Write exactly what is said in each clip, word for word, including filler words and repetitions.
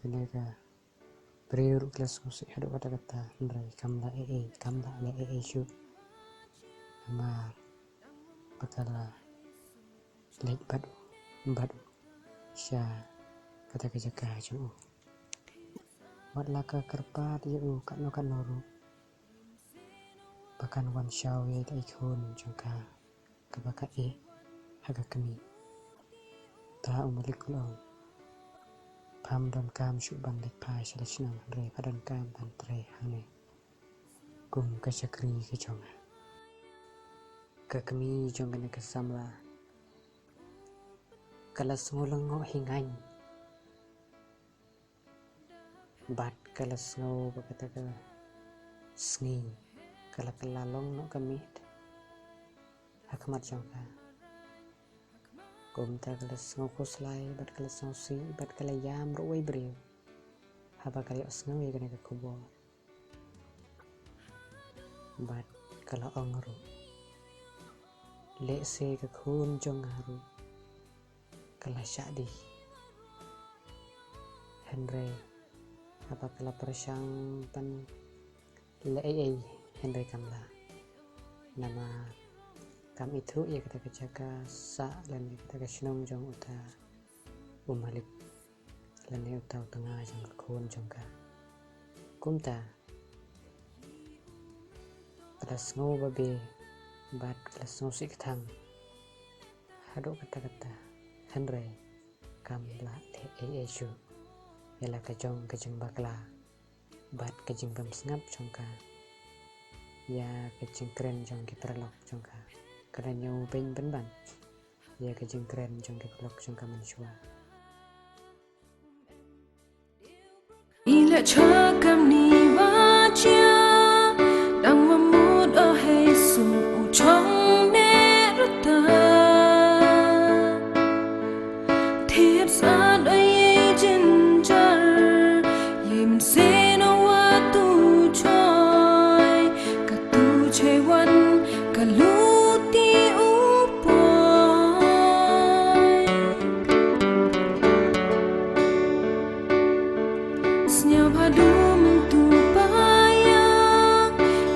Kane ka briew ruh ka la sngewsih haduh katta katta, hynrei kam lah ei ei, kam lah leh ei ei shuh. Namar ba ka la leit bad u, bad u sha kata ka jaka jong u. Wat la ka kyrpad ïa u katno katno ruh ba kan wan shaw ïa ita i khun jong ka kaba ka ïeh ha ka kmie. Ta u malik u la ong, pham donkam shuh ban leit phai sha la shnong, hynrei pha donkam ban trei hangne kum ka shakri ka jong nga. Ka kmie jong kane ka samla ka la sngew lyngngoh hi ngaiñ bad ka la sngew ba kata ka sngi ka la kylla long noh ka miet ha khmat jong ka. Kumta ka la sngew khuslai bad ka la sngewsih bad ka la ïam ruh wei briew haba ka la ïohsngew ïa kane ka khubor. Bad ka la ong ruh, lehse ka khun jong nga ruh ka la shah dih. Hynrei haba ka la pyrshang ban leh ei ei, hynrei kam lah. Namar kam ithuh ïa kata ka jaka sah lane kata ka shnong jong uta u malik lane uta u tnga jong ka khun jong ka. Kumta ka la sngew babe bad ka la sngewsih kthang haduh katta katta, hynrei kam lah leh ei ei shuh ïa la ka jong ka jingbakla bad ka jingbymsngap jong ka ïa ka jingkren jong ki paralok jong ka. Ka la ñiew beiñ pynban ïa ka jingkren jong ki paralok jong ka mynshuwa. I la cha kam ni wa chia, dang wa mut o hei su u chong ne rata. Thied san o ye jin jar, ye min se no wa tu choi. Ka tu choi wan, ka lu ti u poi. Sñiaw bha du mynta pa ïa,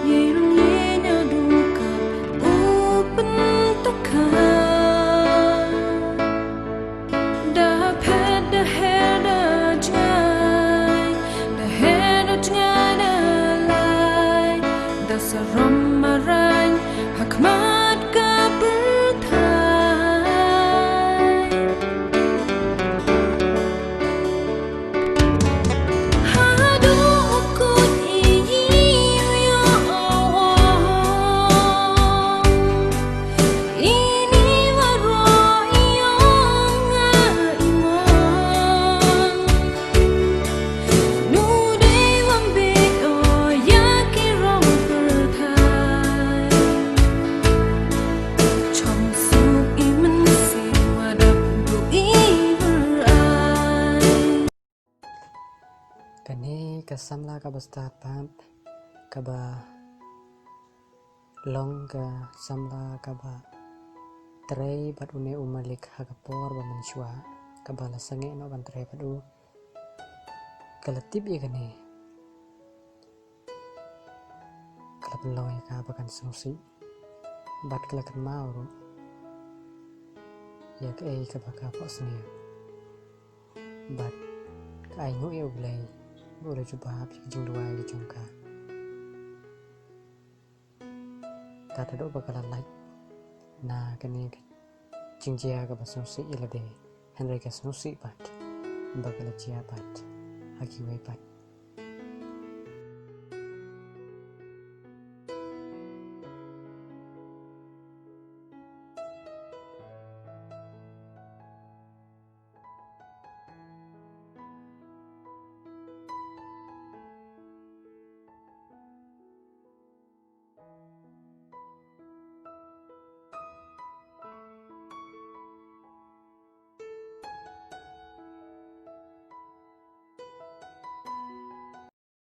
ye rung ye ñiaw du ka u pyntakha. Da phet da her da jngai, da her da jngai da lai, da sarom marang ha khmat ka pyrthai. Haduh u kut i ïa u ïa u. Ini waroh i ong nga i mon. Nu dei wan bit o ïa ki rong pyrthai. Chong suk i mynsiem wa dap du i wer ai. Kane ka samla kaba stad pat kaba long ka samla kaba trei bad une u malik ha ka por ba mynshuwa, kaba la sangeh noh ban trei bad u. Ka la tip ïa kane, ka la pynlong ïa ka ba kan sngewsih bad ka la kynmaw ruh ïa kaei kaba ka phohsniew. Bad ka ainguh ïa U Blei ba u la jubab ïa ka jingduwai ka jong ka. Kat haduh ba ka la lait na kane ka jingjia kaba sngewsih ïa lade, hynrei ka sngewsih pat ba ka la jia pat ha kiwei pat